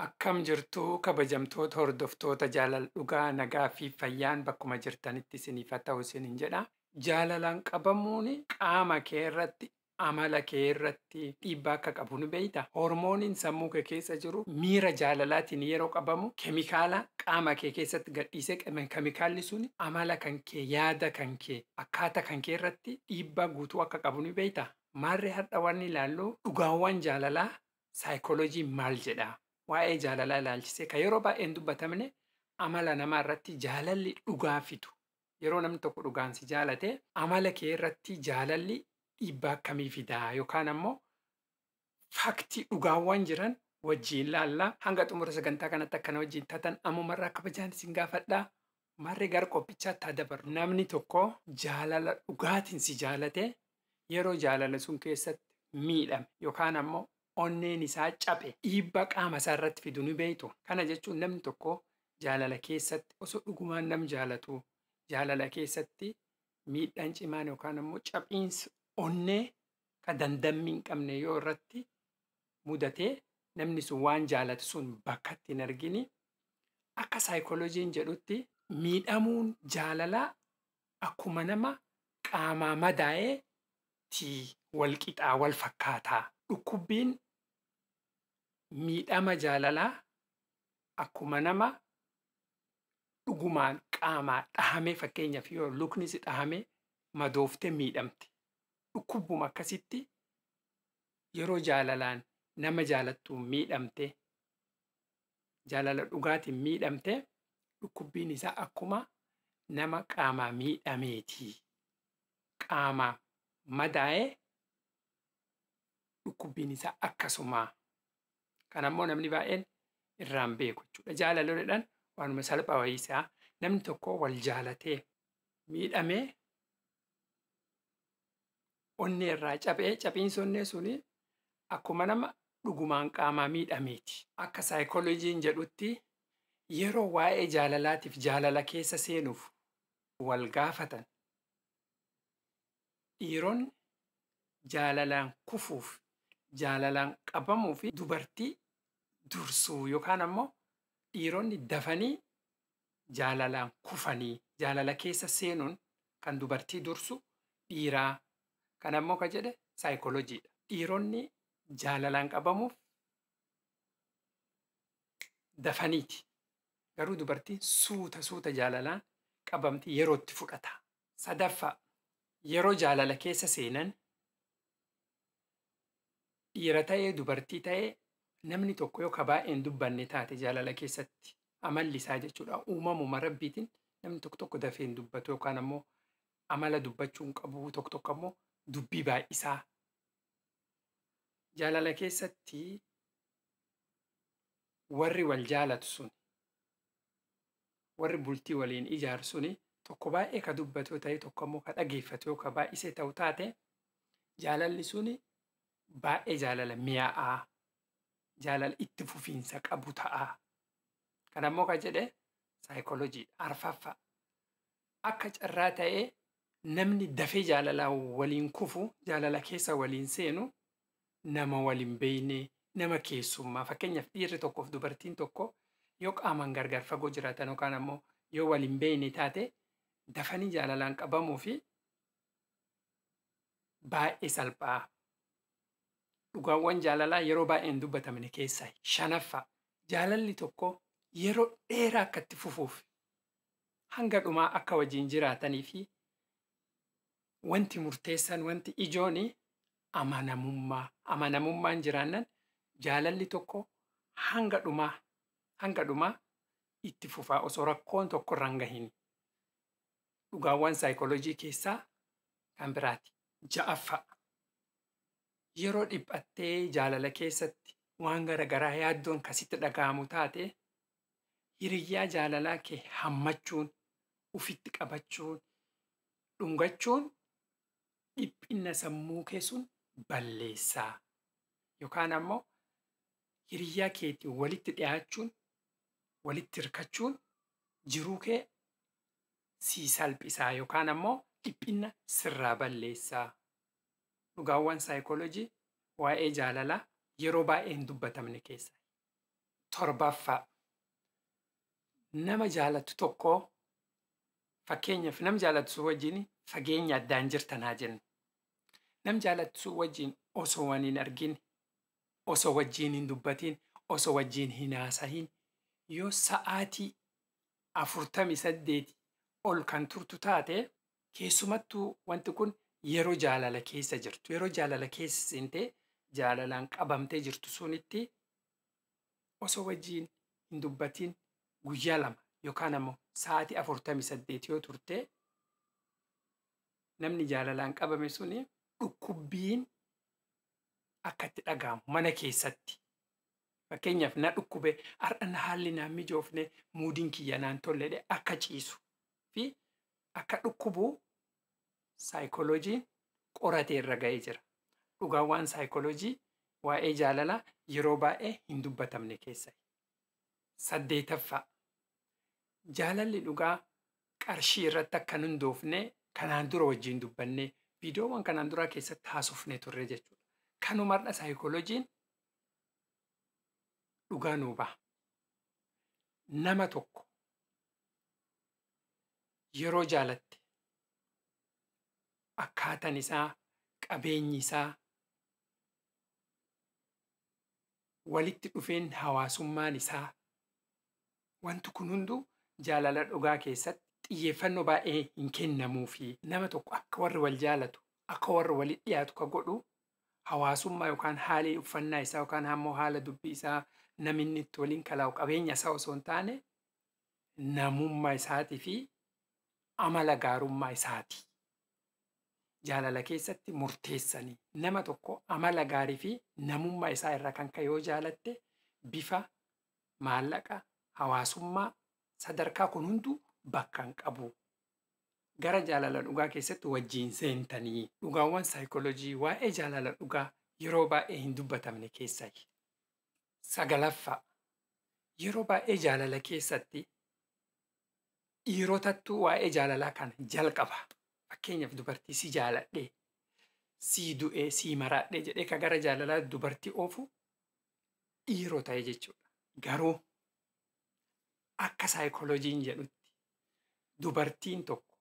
Akkam jirtuu kabajamtoota hordoftoota jaalala dhugaa nagaa fi fayyaan bakkuma jirtanitti isiniif haa ta'u isiniin jedha. Jaalalaan qabamuun qaama kee irratti amala kee irratti dhiibbaa akka qabu ni beektaa? Hormooniin sammuu kee keessa jiru miira jaalalaatiin yeroo qabamu keemikaala qaama kee keessatti gadhiisee keemikaalli sun amala kan kee yaada kan kee akkaataa kan kee irratti dhiibbaa guutuu akka qabu ni beektaa? Maarree har'a wanni ilaallu dhugaawwan jaalalaa saayikooloojii maal jedhaa? Waa'ee jaalalaa ilaalchisee kan yeroo baay'ee hin dubbatamne amala namaa irratti jaalalli dhugaa fidu. Yeroo namni tokko dhugaan si jaalate amala kee irratti jaalalli dhiibbaa akkamii fidaa yookaan ammoo faaktii dhugaawwan jiran wajjin ilaalla. Hanga xumura sagantaa kanatti akkana wajjin taatan ammumarraa kabajaan isin gaafadhaa. Maarree gara qophichaatti haa dabarru. Namni tokko jaalala dhugaatiin si jaalate yeroo jaalala sun keessatti miidhame yookaan ammoo onneen isaa cabe dhiibbaa qaama isaa irratti fidu ni beektu. Kana jechuun namni tokko jaalala keessatti osoo dhugumaan nam jaalatu jaalala keessatti miidhaan cimaan yookaan ammoo caphiinsi onnee kan dandammii hin qabne yoo irratti mudatee namni sun waan jaalatu sun bakkatti hin argini. Akka saayikooloojiin jedhutti miidhamuun jaalalaa akkuma nama qaamaa madaa'ee ti wal qixaa wal fakkaataa. Dhukkubbiin miidhama jaalalaa akkuma nama dhugumaan qaamaa dhahamee fakkeenyaaf yoo lukni si dhahamee madooftee miidhamte. Dhukkubuma akkasitti yeroo jaalalaan nama jaalattu miidhamte jaalala dhugaatiin miidhamte dhukkubbiin isaa akkuma nama qaamaa miidhameeti. Qaamaa madaa'ee dhukkubbiin isaa akkasuma. Kanammoo namni baay'een irraan beeku jechuudha. Jaalaloodhaan waanuma salphaa wayiisaa namni tokko wal jaalatee miidhamee onnee irraa cabee caphiinsi onnee suni akkuma nama dhugumaan qaamaa miidhameeti. Akka saayikooloojiin jedhutti yeroo waa'ee jaalalaatiif jaalala keessa seenuuf wal gaafatan dhiironni jaalalaan kufuuf jaalalaan qabamuu fi dubartii dursuu yookaan ammoo dhiironni dafanii jaalalaan kufanii jaalala keessa seenuun kan dubartii dursu dhiiraa. Kan ammoo kan jedhe saayikooloojiidha. Dhiironni jaalalaan qabamuuf dafaniiti. Garuu dubartiin suuta suuta jaalalaan qabamti yerootti fudhata. Sadaffaa yeroo jaalala keessa seenan dhiira ta'ee dubartii ta'ee namni tokko yoo ka baay'een dubbanne taate jaalala keessatti amalli isaa jechuudha uumamuma rabbiitiin namni tokko tokko dafee hin dubbatu yookaan ammoo amala dubbachuu hin qabu tokko tokko ammoo dubbii baay'isaa. Jaalala keessatti warri wal jaalatu sun warri bultii waliin ijaaru suni tokko baay'ee ka dubbatu yoo ta'e tokko ammoo ka dhageeffatu yoo ka baay'isee ta'u taate jaalalli suni baay'ee jaalala mi'aa'aa jaalala itti fufiinsa qabu ta'a. Kan ammoo kan jedhe saayikooloojiidha. Arfaffaa akka carraa ta'ee namni dafee jaalalaa waliin kufu jaalala keessa waliin seenu nama waliin beekne nama keessummaa fakkeenyaaf dhiirri tokkoof dubartiin tokko yoo qaamaan gargar fagoo jiraatan yookaan ammoo yoo waliin beekne taate dafanii jaalalaan qabamuu fi baay'ee salphaa. Dhugaawwan jaalalaa yeroo baay'ee hin dubbatamne keessaa shanaffaa jaalalli tokko yeroo dheeraa akka itti fufuuf hanga dhumaa akka wajjin jiraatanii fi wanti murteessan wanti ijoon amanamummaa. Amanamummaan jiraannan jaalalli tokko hanga dhumaa itti fufaa osoo rakkoon tokko irra hin gahin. Dhugaawwan saayikooloojii keessaa kan biraati. Ja'affaa yeroo dhiphattee jaalala keessatti waan garaagaraa yaaddoon kasitti dhaga'amu taate hiriyyaa jaalalaa kee hammachuun ufitti qabachuun dhungachuun dhiphina sammuu kee sun balleessaa. Yookaan ammoo hiriyyaa keetiin walitti dhiyaachuun walitti hirkachuun jiruu kee sii salphisaa yookaan ammoo dhiphina sirraa balleessaa. Dhugaawwan saayikooloojii waa'ee jaalalaa yeroo baay'ee hin dubbatamne keessaa. Torbaffaa, nama jaalattu tokko, fakkeenyaaf nama jaalattu sun wajjin fageenya addaan jirtan haa jennu. Nama jaalattu sun wajjin osoo waan hin argin, osoo wajjin hin dubbatin, osoo wajjin hin haasahin yoo sa'aatii 48 ol kan turtu taate, keessumattuu wanti kun yeroo jaalala keessa jirtu, yeroo jaalala keessa seentee jaalalaan qabamtee jirtu sunitti osoo wajjin hin dubbatin guyyaa 2 yookaan ammoo sa'aatii 48 yoo turte, namni jaalalaan qabame suni dhukkubbiin akka itti dhaga'amu mana keessatti. Fakkeenyaaf na dhukkube, har'a na haalli naan mijoofne, moodiin kiyya naan tolledhe, akka ciisu fi akka dhukkubu saayikolojiin qoratee irra ga'ee jira. Dhugaawwan saayikoloojii waa'ee jaalalaa yeroo baay'ee hin dubbatamne keessa. Saddeetaffaa, jaalalli dhugaa qarshii irratti akka hin hundoofne kanaan dura wajjin dubbanne, viidiyoowwan kanaan duraa keessatti haasofnee turre jechuudha. Kanumarra saayikolojiin dhugaa nuu baha. Nama tokko yeroo jaalatte akkaataan isaa, qabeenyi isaa, walitti dhufeen hawaasummaan isaa, wanti kun hunduu jaalala dhugaa keessatti xiyyeeffannoo baay'ee hin kennamuufi. Nama tokko akka warri wal jaalatu, akka warri walitti dhiyaatu ka godhu hawaasummaa yookaan haala uffannaa isaa yookaan ammoo haala dubbii isaa, namni itti waliin kalaa'u, qabeenya isaa osoo hin taane namummaa isaatii fi amala gaarummaa isaati. Jaalala keessatti murteessanii nama tokko amala gaarii fi namummaa isaa irraa kan ka'e yoo jaalatte, bifa, maallaqa, hawaasummaa, sadarkaa kun hunduu bakka hin qabu. Gara jaalala dhugaa keessatti wajjin seentanii dhugaawwan saayikoloojii waa'ee jaalala dhugaa yeroo baay'ee hin dubbatamne keessaa. Sagalaffaa, yeroo baay'ee jaalala keessatti dhiirotattuu waa'ee jaalalaa kana jalqaba. Fakkeenyaaf dubartii si jaaladhee, sii du'ee, sii maraadhee jedhee ka gara jaalalaa dubartii oofu dhiirota jechuudha. Garuu akka saayikolojiin jedhutti dubartiin tokko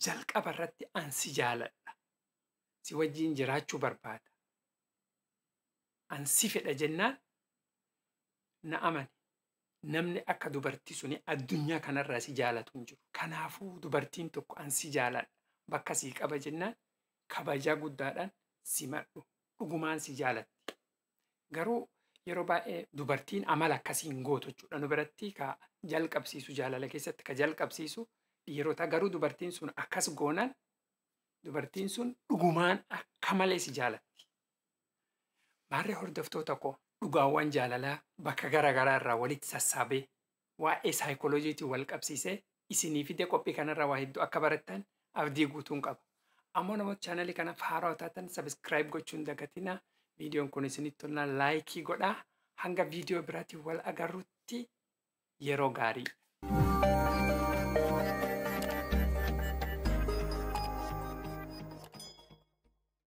jalqaba irratti an si jaaladha, si wajjin jiraachuu barbaada, an si fedha jennaan, na amani, namni akka dubartii suni addunyaa kanarraa si jaalatu hin jiru. Kanaafuu dubartiin tokko an si jaaladha, bakka sii qaba jennaan kabajaa guddaadhaan simadhu, dhugumaan si jaalatti. Garuu yeroo baay'ee dubartiin amala akkasii hin gootu jechuudha. Nu biratti ka jalqabsiisu, jaalala keessatti ka jalqabsiisu dhiirota. Garuu dubartiin sun akkas goonaan dubartiin sun dhugumaan akka malee si jaalatti. Maarree hordoftoota koo, dhugaawwan jaalalaa bakka garaa garaa irraa walitti sassaabee waa'ee saayikolojiitiin wal qabsiisee isinii fide, qophii kanarraa waa hedduu akka barattan abdii guutuun qaba. Ammoo namoota chaanalii kanaaf haarawaa taatan subscribe gochuu hin dagatinaa. Viidiyoon kun isinitti tolnaan like godhaa. Hanga viidiyoo biraatiin wal agarrutti yeroo gaarii.